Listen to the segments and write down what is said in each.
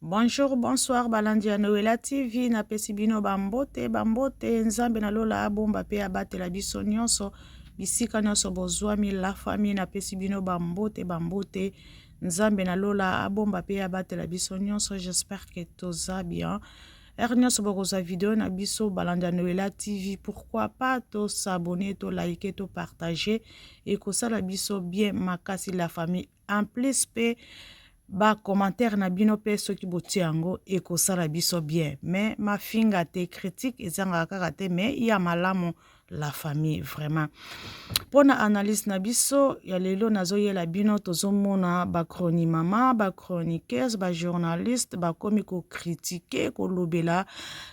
Bonjour, bonsoir balandi ya Noela TV, napesi bino bambote bambote. Nzambe na lola abomba pe abatela biso nyonso bisika nyonso bozwami. La famille, napesi bino bambote bambote. Nzambe na lola abomba pe abatela biso nyonso. J'espère que toza bien. Heure nyonso bokozwa video na biso balandi ya Noela TV, pourquoi pas to s'abonner, to liker, to partager, ekosala biso bien makasi la famille. En plus pe ba commentaire na bino pe soki botie yango ekosala biso bien, mais mafinga te, critique ezangaka kaka te, mais ya malamu la famille. Vraiment mpona analyse na biso ya lelo, nazoyela bino, tozomona bachroni mama, bachroniqueuse, bajournaliste bakomi kocritiquer, kolobela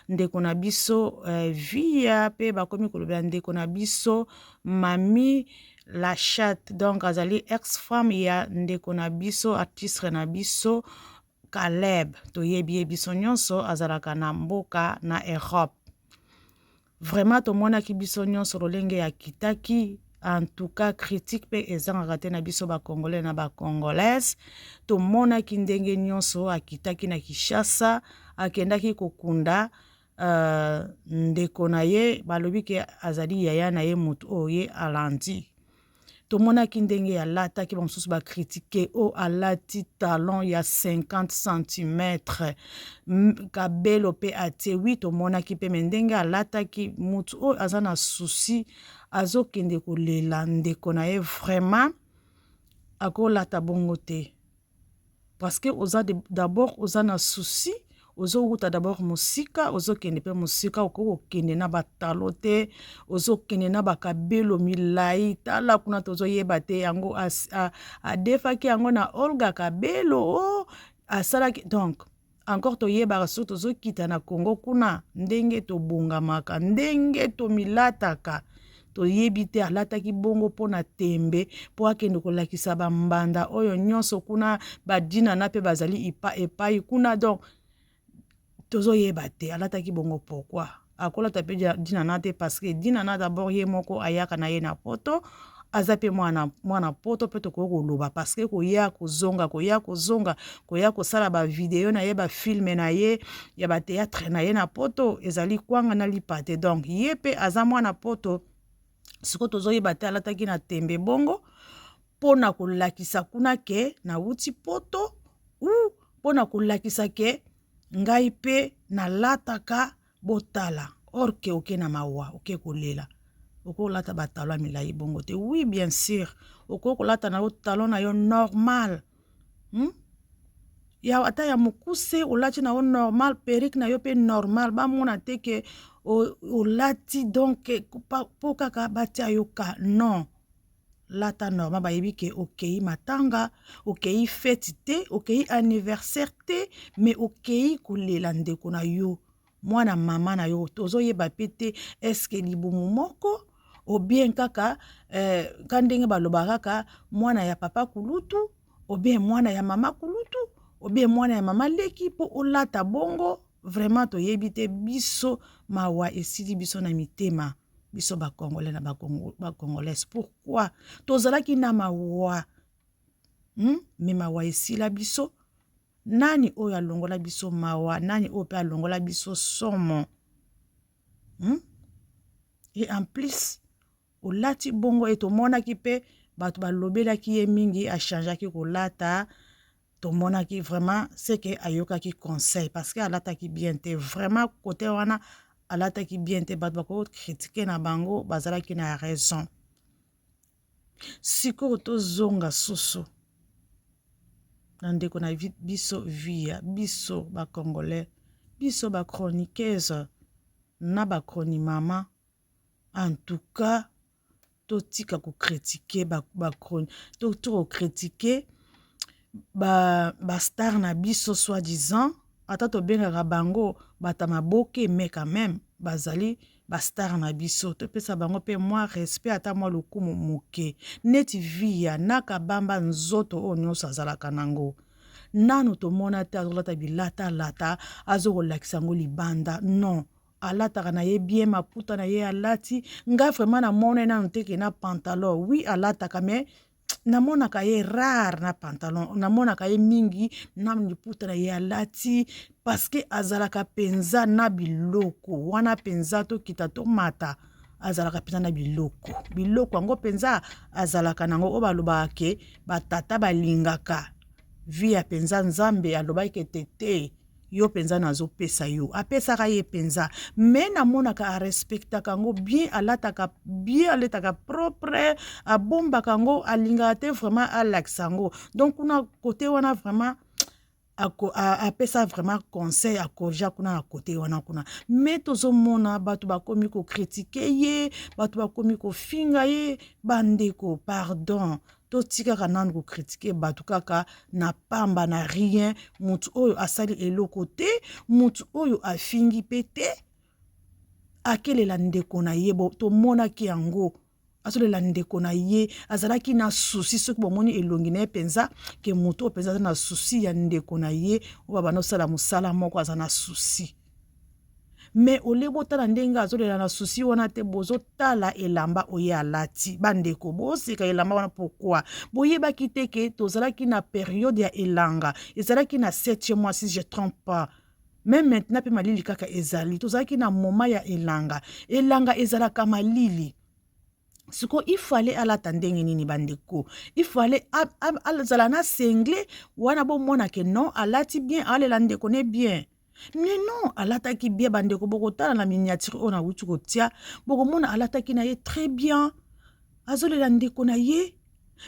ndeko na biso Via, mpe bakomi kolobela ndeko na biso Mami la Chatte. Donc azali ex femme ya ndeko na biso, artiste na biso Caleb. Toyebi ye biso nyonso, azalaka na mboka na Europe. Vraiment tomonaki biso nyonso lolenge akitaki. En tout cas critique mpe ezangaka te na biso bacongolais na bacongolaise. Tomonaki ndenge nyonso akitaki na Kinshasa, akendaki kokunda ndeko na ye, balobi ke azali yaya na ye, motu oyo ye alandi. Tomonaki ndenge alataki, bamosusu bacritiquer oyo alati talon ya 50 cm, kabelo mpe atie. Oui, tomonaki mpe me ndenge alataki, motu oyo aza na souci, azokende kolela ndeko na ye, vraiment akolata bongo te, parce que oza d'abord oza na souci, ozowuta d'abord mosika, ozokende mpe mosika, okoki kokende na batalon te, ozokende na bakabelo milai. Tala kuna, tozoyeba te yango adefaki yango na Olga Kabelo o asalaki. Donc encore toyebaka soki tozokita na Congo kuna, ndenge tobongamaka, ndenge tomilataka, toyebi te alataki bongo mpo na tembe, mpo akende kolakisa bambanda oyo nyonso kuna, badinana mpe bazali epai kuna. Donc tozoyeba te alataki bongo pourquoi. Akolata mpe dinana te, parce que dinana d'abord ye moko ayaka na ye na Poto, aza mpe mwana, mwana Poto mpe tokoki koloba, parce que koya kozonga, koya kozonga, koya kosala bavideo na ye, bafilm na ye ya bathéâtre na ye na Poto ezali kwanga na lipa te. Donc ye mpe aza mwana Poto. Sikoyo tozoyeba te alataki na tembe bongo mpona kolakisa kuna ke nawuti Poto ou mpona kolakisa ke ngai mpe nalataka botala. Or ke oke na mawa, oke kolela, okolata batalon ya milai bongo te. Oui, bien sûr okoki kolata na yo talon na yo normal, Ya ata ya mokuse, olati na yo normal, perruque na yo mpe normal, bamona te ke olati donc mpo kaka batia yo ka. Non, lata normal, bayebi ke okei matanga, okei fête te, okei anniversaire te, mais okei kolela ndeko na yo, mwana mama na yo. Tozoyeba mpe te eske libumu moko ou bien kaka ka ndenge balobaka kaka mwana ya papa kulutu ou bien mwana ya mama kulutu ou bien mwana ya mama leki, mpo olata bongo. Vraiment toyebi te. Biso mawa esili biso na mitema, biso bacongolais na bacongolaise. Pourquoi tozalaki na mawa, Mais mawa esila biso. Nani oyo alongola biso mawa? Nani oyo mpe alongola biso somo, Et en plus olati bongo e tomonaki mpe bato balobelaki ye mingi, achangeaki kolata. Tomonaki vraiment ce que ayokaki conseil, parce que alataki bien te. Vraiment côté wana alataki bien te, bato bakocritiquer na bango bazalaki na raison. Sikoyo tozonga susu na ndeko na biso Via. Biso bacongolais, biso bachroniqueuse na bachroni mama, en tout cas totika kocritiquer, totika kocritiquer bastar na biso soi disant ata tobengaka bango bato ya maboke, mais quand même bazali bastar na biso. Topesa bango mpe mwa respect, ata mwa lokumu moke. Neti Via nakabamba nzoto oyo nyonso azalaka nango, nanu tomona te azolata bilatalata, azokolakisa yango libanda. Non, alataka na ye bien, maputa na ye alati. Ngai vraiment namona ye nanu te ke na pantalon. Oui, alataka, mais Namonaka ye rare na pantalon, namonaka ye mingi na liputa na ye alati, parce que azalaka mpenza na biloko wana mpenza. Tokita tomata, azalaka mpenza na biloko. Biloko yango mpenza azalaka nango, oyo balobaka ke batata balingaka vie ya mpenza. Nzambe alobaki ete te, yo mpenza nazopesa yo, apesaka ye mpenza. Me namonaka arespectaka yango bien, alataka bien, aletaka propre, abombaka yango, alingaka te vraiment alakisa yango. Donc kuna kote wana vraiment apesa vraiment conseil, akorja kuna na kote wana kuna. Me tozomona bato bakomi kocritiquer ye, bato bakomi kofinga ye. Bandeko, pardon, totikaka nanu kocritiquer bato kaka na pamba, na rien. Motu oyo asali eloko te, motu oyo afingi mpe te, akelela ndeko na ye. Tomonaki yango, azolela ndeko na ye, azalaki na souci. Soki bomoni elongi na ye mpenza ke motu oyo mpenza aza na souci ya ndeko na ye oyo babanda kosala mosala moko, aza na souci. Me olie botala ndenge azolela na souci wana te, bozotala elamba oyo alati. Bandeko, boseka elamba wana pourquoi? Boyebaki te ke tozalaki na période ya elanga, ezalaki na 7e mois, si je trompe pas. Même maintenant mpe malili kaka ezali. Tozalaki na moment ya elanga, elanga ezalaka malili. Sikoyo ifale alata ndenge nini, bandeko? Ifale azala na singlet wana, bomona ke non, alati bien, alela ndeko ne bien. Mais non, alataki bien. Bandeko, bokotala na miniature oyo nawuti kotia, bokomona alataki na ye très bien, azolela ndeko na ye.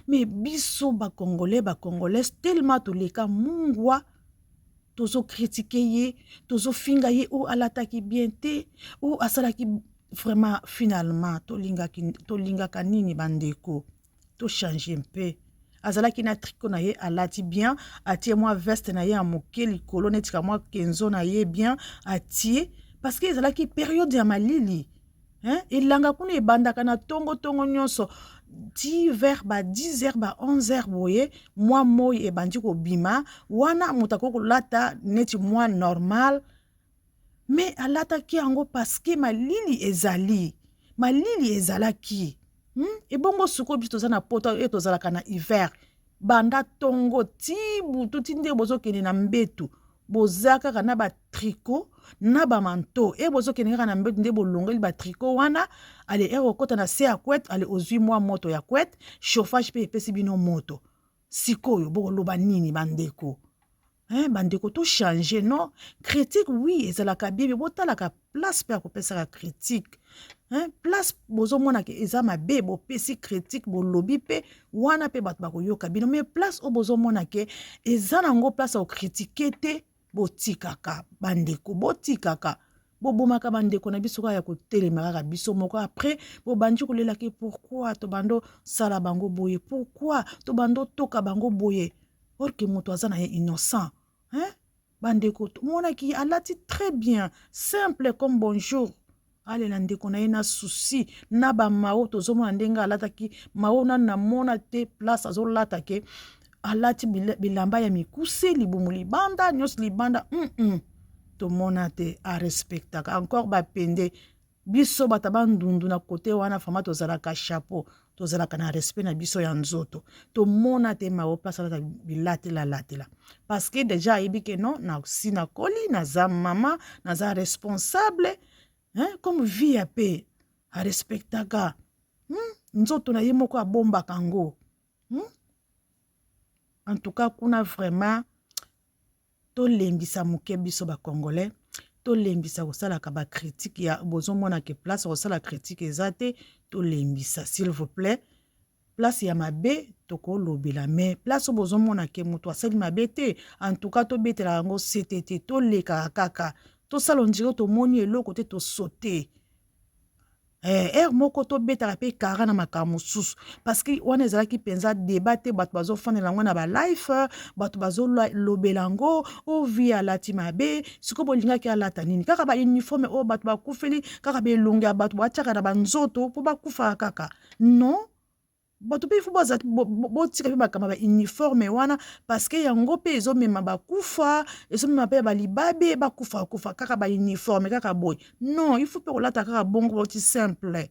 Me biso Bacongolais, Bacongolais, tellement toleka mungwa, tozocritiquer ye, tozofinga ye oyo alataki bien te, oyo asalaki vraiment. Finalement tolingaka nini, bandeko? Tochanger mpe. Azalaki na tricot na ye, alati bien, atie mwa veste na ye ya moke likolo, neti ka mwa kenzo na ye bien atie, parce que ezalaki période ya malili, hein? Elanga kuna ebandaka na ntongo-ntongo nyonso ti vers ba 10 heures, ba 11 heures boye, mwa moi ebandi kobima. Wana moto akoki kolata neti mwa normal. Me alataki yango parce que malili ezali, malili ezalaki, Ebongo sikoyo biso toza na poto oyo tozalaka na hiver, banda ntongo ti butu, ti ndenge bozokende na mbetu, boza kaka na batricot na bamanteau. E bozokende kaka na mbetu nde bolongoli batricot wana. Ale ere okɔta na se ya couette, ale ozwi mwa moto ya couette, chauffage mpe epesi bino moto. Sikoyo bokoloba nini, bandeko, hein? Bandeko, tochanger. Non, critique oui, ezalaka bien, me botalaka place mpe ya kopesaka critique, hein? Place bozomonaka eza mabe, bopesi critique, bolobi mpe wana mpe bato bakoyoka bino. Mais place oyo bozomona ke eza nango place ya kocritiquer te, botikaka. Bandeko, botikaka. Bobomaka bandeko na biso kaka ya kotelema kaka biso moko. Après bobandi kolelaki: pourquoi tobando sala bango boye? Pourquoi tobando toka bango boye? Or ke moto aza na ye innocent, hein? Bandeko, tomonaki alati très bien, simple comme bonjour, alela ndeko na ye na souci na bamao. Tozomona ndenge alataki mao, nanu namona te place azolata ke alati bilamba ya mikuse, libumu libanda, nyonso libanda. Tomona te. Arespectaka encore bapende. Biso bato bandundu na kote wana vraiment tozalaka chapeau, tozalaka na respect na biso ya nzoto. Tomona te mao place alata bilatelalatela, parce que déjà ayebi ke non, nasi nakoli, naza mama, naza responsable, hein? Comme vie ya pe arespectaka, Nzoto na ye moko abombaka yango, En tout cas kuna vraiment tolembisa moke. Biso Bacongolais tolembisa kosalaka bacritique ya bozomona ke place kosala critique eza te. Tolembisa, s'il vous plaît. Place ya mabe tokolobela, mais place oyo bozomona ke moto asali mabe te, en tout cas tobetelaka yango sete te, tolekaka kaka, tosala on dirait tomoni eloko te, tosote. Heure moko tobetaka mpe kara na makambo mosusu, parce que wana ezalaki mpenza débat te. Bato bazofandela yango na balive, bato bazolobela yango: o vi alati mabe. Sikoyo bolingaki alata nini? Kaka bauniforme oyo bato bakufeli, kaka belongi ya bato batiaka na banzoto mpo bakufaka kaka? Non, bato mpe ifo botika mpe makambo ya bauniforme wana, parce que yango mpe ezomema bakufa, ezomema mpe balibabe, bakufa kufa kaka bauniforme kaka boye. Non, il faut mpe kolata kaka bongo, boti simple.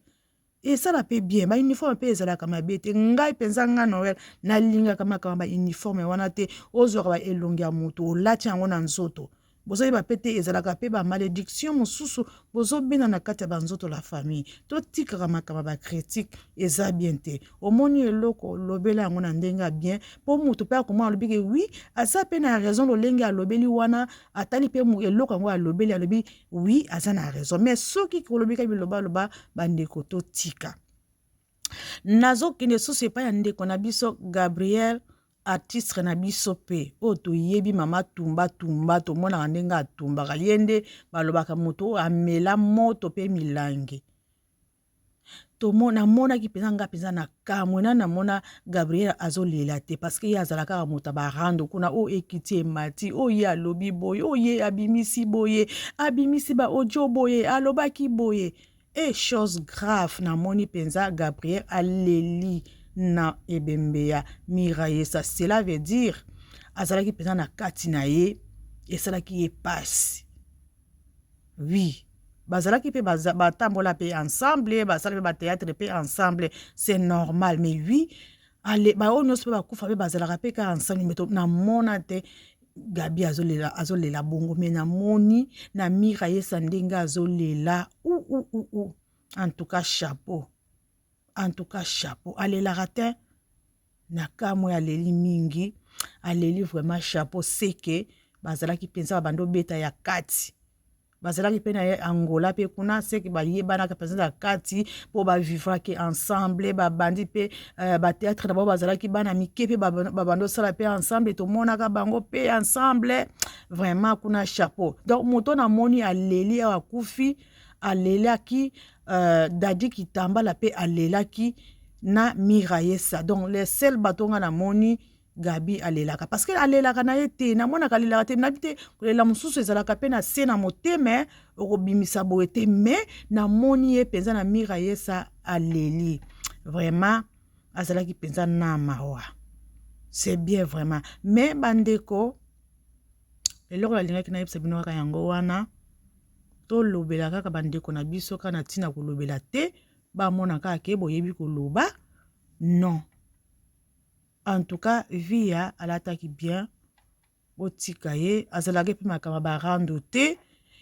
Esala pe bien, ba uniforme pe ezalaka mabe te. Ngai penza nga Noël nalingaka makambo ba uniforme wana te. Ozwaka ba elongi ya moto olati yango na nzoto. Bozoyeba pe te ezalaka pe ba malediction mosusu bozobenda na kati ya ba nzoto la famille. Totikaka makambo ba critique eza bien te. Omoni eloko lobela yango na ndenge ya bien po moto pe akomona alobi ke oui aza pe na raison lolenge alobeli wana atali pe eloko yango alobeli alobi oui aza na raison mais soki kolobika bilobaloba bandeko totika. Nazokende susu epai ya ndeko na biso Gabriel artiste na biso mpe oyo toyebi mama tumba tumba tomonaka ndenge atumbaka ye nde balobaka moto oyo amela moto mpe milangi namonaki mpenza nga mpenza na kamwe na namona Gabriel azolela te parce que ye azala kaka moto ya barando kuna oyo ekiti emati oyo ye alobi boye oyo ye abimisi boye abimisi ba audio boye alobaki boye e chose grave namoni mpenza Gabriel aleli na ebembe ya Mirayesa cela veut dire azalaki mpenza na kati na ye esalaki ye pasi oui bazalaki mpe batambola mpe ensemble basala mpe batheatre mpe ensemble c'est normal mais oui ale baoyo nyonso mpe bakufa mpe bazalaka mpe kaka ensemble mais namona te Gabi azolela azolela bongo mais namoni na Mira yesa ndenge azolela ou ou ou ou en tout cas chapeau en tout cas chapeau alelaka te na kamwe aleli mingi aleli vraiment chapeau seke bazalaki mpenza babandi obeta ya kati bazalaki mpe na Angola mpe kuna seke bayebanaka mpenza na kati mpo bavivraki ensemble babandi mpe uh, bateatre na bango bazalaki bana mike mpe babandi osala mpe ensemble tomonaka bango mpe ensemble vraiment kuna chapeau donc moto namoni aleli awa akufi alelaki uh, Dadi Kitambala mpe alelaki na Mirayesa donc les seuls bato nga namoni Gabi alelaka parce que alelaka na ye te namonaka alelaka te nayebi te kolela mosusu ezalaka mpe na se na motema okobimisa boye te mais namoni ye mpenza na Mirayesa aleli vraiment azalaki mpenza na mawa c'est bien vraiment mais bandeko eloko nalingaki nayebisa bino kaka yango wana tolobela kaka bandeko na biso kaka na ntina kolobela te bamona kaka ke boyebi koloba non en tout cas Viya alataki bien botika ye azalaki mpe makambo barando te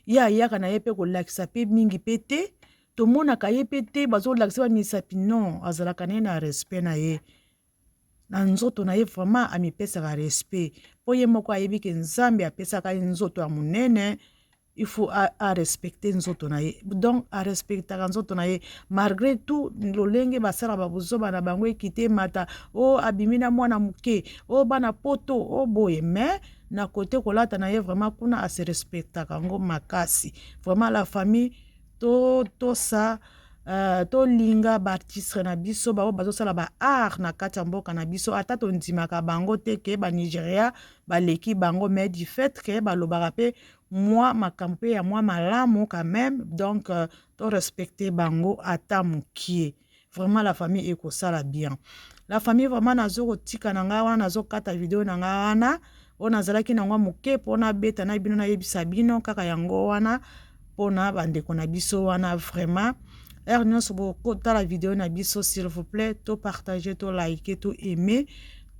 ye ayaka na ye mpe kolakisa mpe mingi mpe te tomonaka ye mpe te bazolakisa bamisapi non azalaka na ye na respect na ye na nzoto na ye vraiment amipesaka respect mpo ye moko ayebi ke nzambe apesaka ye nzoto ya monene il faut arespecte nzoto na ye donc arespectaka nzoto na ye malgré tout lolenge basala babuzoba na bango ekite emata o oh, abimi na mwana moke o oh, bana poto o oh, boye mais na kote kolata na ye vraiment kuna ase respectaka yango makasi vraiment la famille totosa tolinga baartiste na biso baoyo bazosala ba art na kati ya mboka na biso ata tondimaka bango te ke banigeria baleki bango mais du fait ke balobaka mpe mwa makambo mpe ya mwa malamu quand même donc torespecte bango ata mokie vraiment la famille ekosala bien la famille vraiment nazo kotika na ngai wana nazokata video na ngai wana oyo nazalaki nango moke mpo nabeta na bino nayebisa bino kaka yango wana mpona bandeko na biso wana vraiment heure nyonso bokotala video na biso s'il vous plaît to partager to like to aimer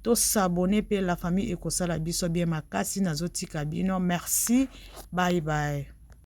to s'abonner mpe la famille ekosala biso bien makasi nazotika bino merci bye bye.